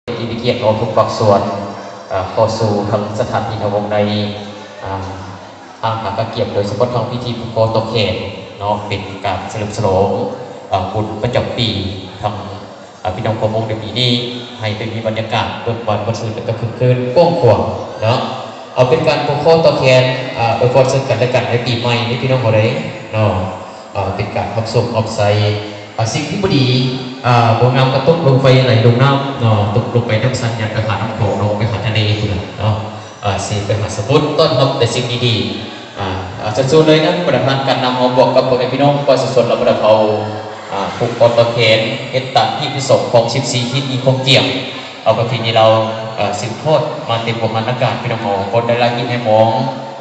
Ib pliag no tus pab xuas, a, kho xu thaj thas thas thib thas voos nais, a, hab has kab kiam dua xab phob thoob pib thib pub kho tau khees no peb kav xab lub xab loos, a, kuv pab cov pib thoob, a, pib thoob kho voos nais pib ni, hais peb me vas nyas kam tuaj vas vas xwm lawv kab khwb khwb kuaj khuam no, a, peb kav pub kho tau khees, a, ua koj xwb kam lawv kam lawv pib mais neb pib thoob kho deb no. Peb kav hom xum hom xais, xim thib pub di, ua ngam koj tub lub fais lais lub nam no, tub lub fais nam xab nyas peb has nam khoom no peb has thaj deb no, xim peb has xab pub toj hom peb xim di di. Txhua txhua le na pab dam hab kam nam hom pom koj pab pib thoob pab xuas xuas los pab dam thaus, pub kho tau khees ib tag hib pib xoom khoom xib xib hib ib khoom kiam, pab pib ni laus, xim thoj mas tes puas mas nab kam pib thoob hom pab dam laj hib hais moov,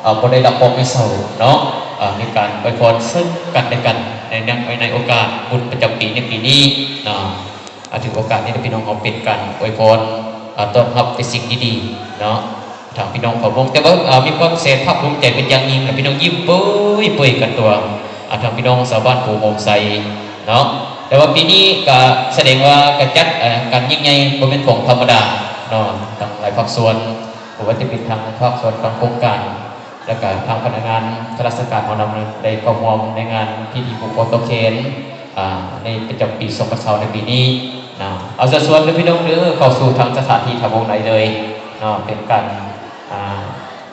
pab dam laj pom me xaum no, neb kam ua koj xwb kam lawv kam, nais ua kam kuv pab cov pib neb pib ni no. Twg ua kam neb pib thoob hom peb kam ua koj toj hom peb xim di di no. Thov pib thoob kho voos tes pab, me pab xeeb phab phooj cai peb ca nyiaj pib thoob yim pawg pawg kag tua, thov pib thoob xav vaj pub hom xais no. Tes ua pib ni kav xab deev ua kav cab, kav nyiaj nyais kuj me khoom tham ma das no, tag lais phab xuas, kuv ua tes pib tag phab xuas tag koom kam, lawv kam tham pab nais ngas thas las xab kam hom nam le koj muam nais ngas thib thib pub kho tau khees, neb pab cov pib xoom pab xaus neb pib ni. Txhua txhua le pib thoob le kho xu thaj thas thib thas voos nais le no peb kam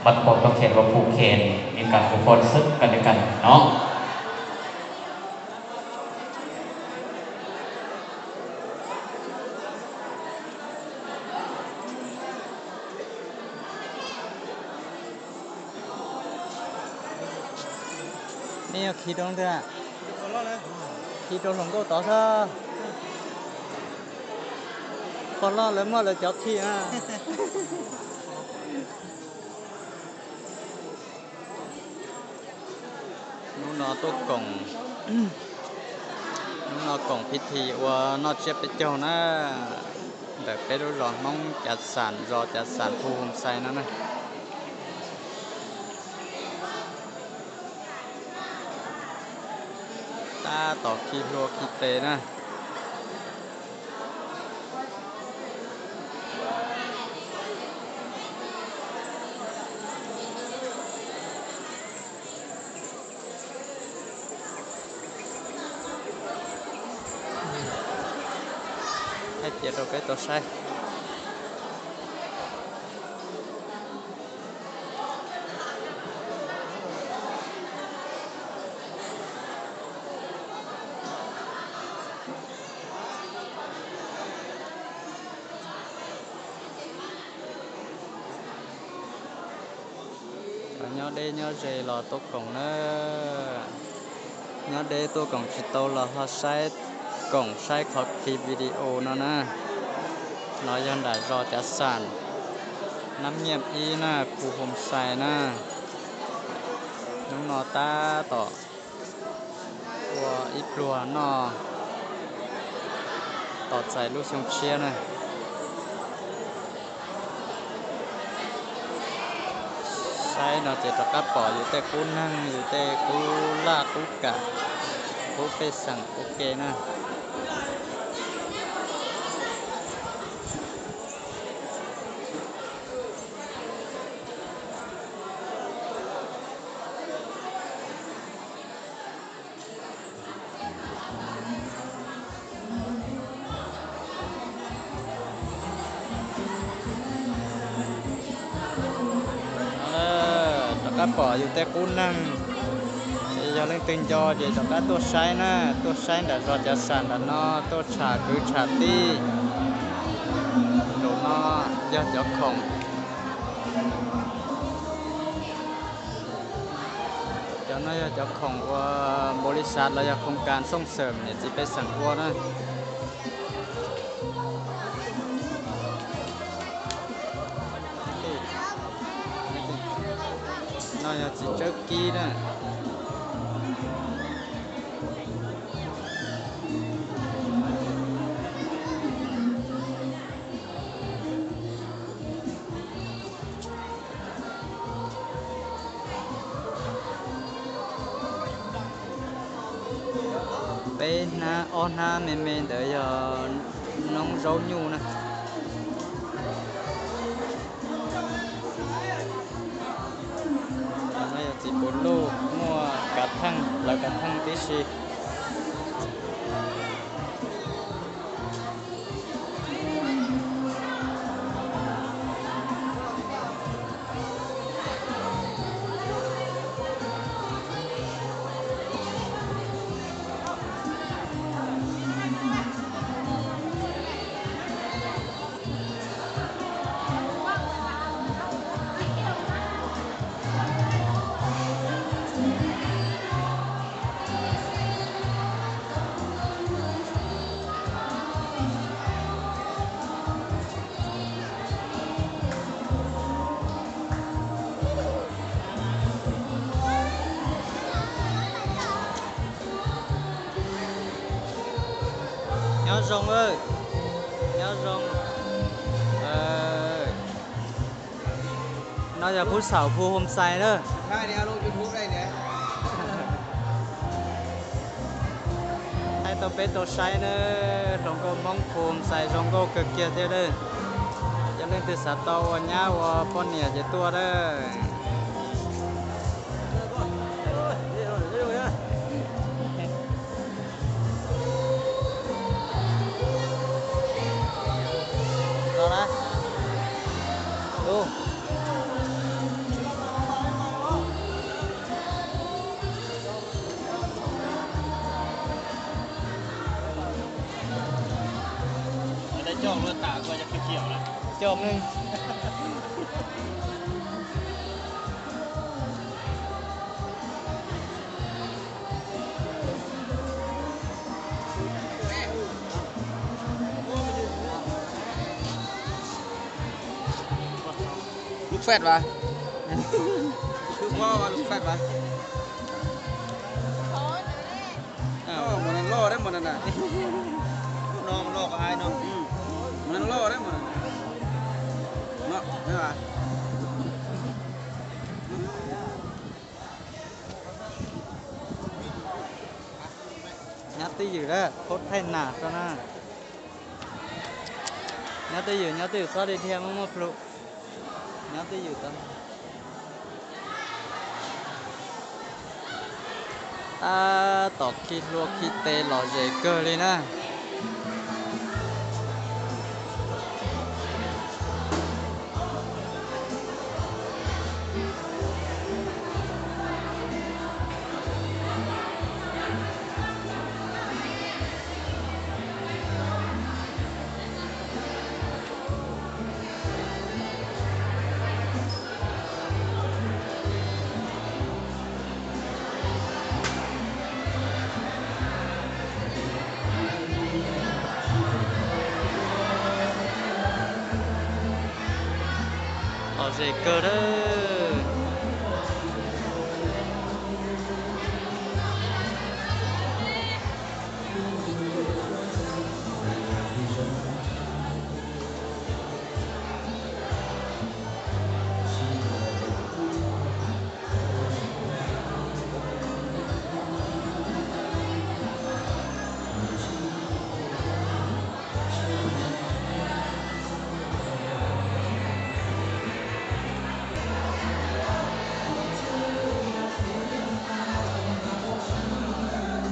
mas kho tau khees los pub khees, neb kam ua koj xwb kam lawv kam no. Nej yog khi rau ntawd, khi rau hluas nkauj tod xwb. Qhov loj lawv muaj lawv cov khi na. Hnub no tuaj koom, hnub no koom phiv thim ua noj tsiab peb caug na, ntawm peb lub zos Hmoob Cav Xam, zos Cav Xam Phu Hum Xais no na. Tab tom khi hlua khi tes na. Thaij cia rau peb tau saib. Cov nyob deb nyob ze los tuaj koom na. Nyob deb tuaj koom tsis tau los ho saib, koom saib qhov khi video no na. No yog nram zos Cav Xam, Nab Nyiaj ib na, Phu Hum Xais na. Hnub no tab tom ua ib pluag noj tos txais lub xyoo tshiab na. Saib no ces rov qab pom yus tej qub neeg, yus tej qub laj qub kam, qub pej xeem ua ke na. Rov qab pom yus tej qub neeg, ces yog leej twg nco ces rov qab tuaj saib na, tuaj saib nram zos Cav Xam nram no, tuaj tsham kwv tsham tij. Zaum no yog cov khoom, cov no yog cov khoom ua npaum li xav los yog khoom kas xooj xawm niam txiv pej xeem ua na. No yog txiv tsawb kib na. Peb hnab ob hnab me me ntawd yog noob zaub nyuj na. Nyob zoo, nyob zoo. No yog Phub Xaum Phu Hom Xais na. Thaij tau peb tau saib na, hluas nkauj Hmoob Phu Hom Xais zoo nkauj kawg kiag thiab na. Yog leej twg xav tau ua nyab ua poj niam ces tuaj na. Coj. Lub fat vas. Lub fat vas. Mus loj dab mus na. Lub no loj ko ai no. Mus loj dab mus na. Nyob twj ywm lawm, phob thaij nam rau na. Nyob twj ywm, nyob twj ywm, txhob li dhia muaj muaj plhu. Nyob twj ywm tau. Tab tom khi hlua khi tes lom zem kawg li na. Lom zem kawg lawm.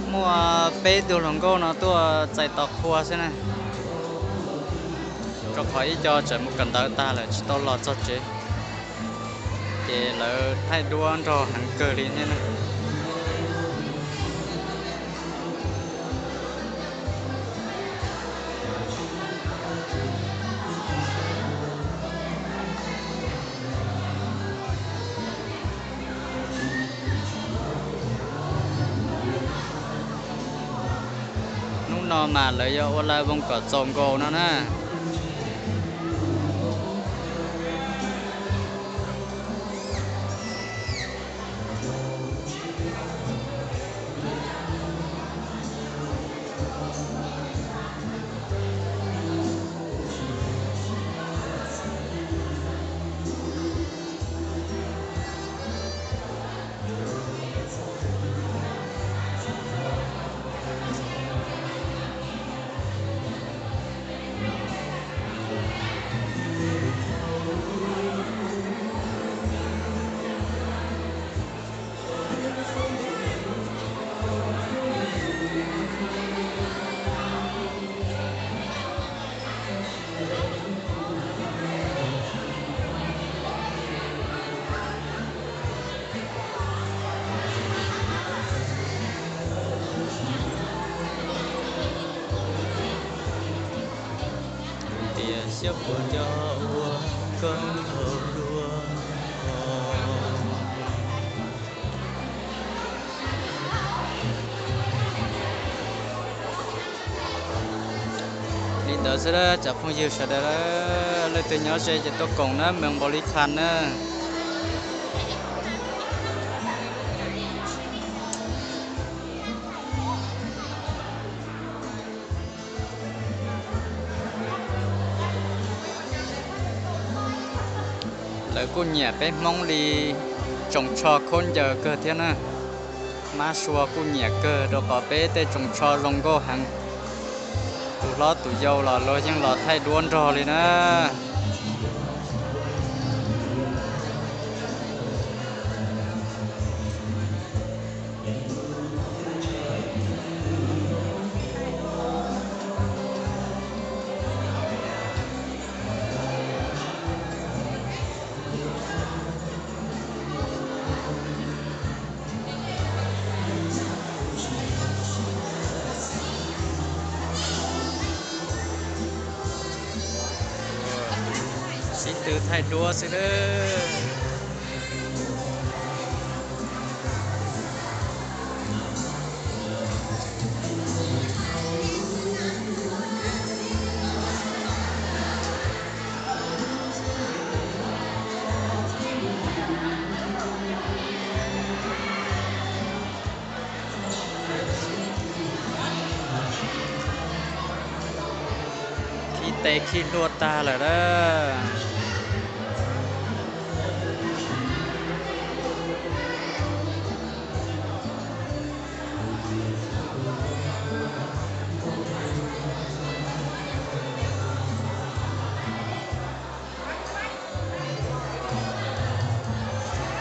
Muaj peb tug hluas nkauj no tuaj txais tos qhua xwb na, rau qhov ib co tseem mus kawm ntawv tag lawm tsis tau los txog tsev, ces lawv thaij duab nrog heev kawg li thiab na. Hnub no mas lawv yuav ua live room kom txaus nkaus no na. Xyov puas nco ua koj dhau dua. Li ntawd xwb, cov phooj ywg sawv daws, leej twg nyob ze ces tuaj koom na, mees npaum li khas na. Lawv kuj nyiam peb Hmoob li tsoos tsho khaub ncaws kawg thiab na. Mab sua kuj nyiam kawg rau qhov peb tej tsoos tsho zoo nkauj heev. Tus hlob tus yau los luag yeej los thaij duab nrog li na. Sib tw thaij duab xwb lawm. Khib tes khib hlua tag lawm lawm.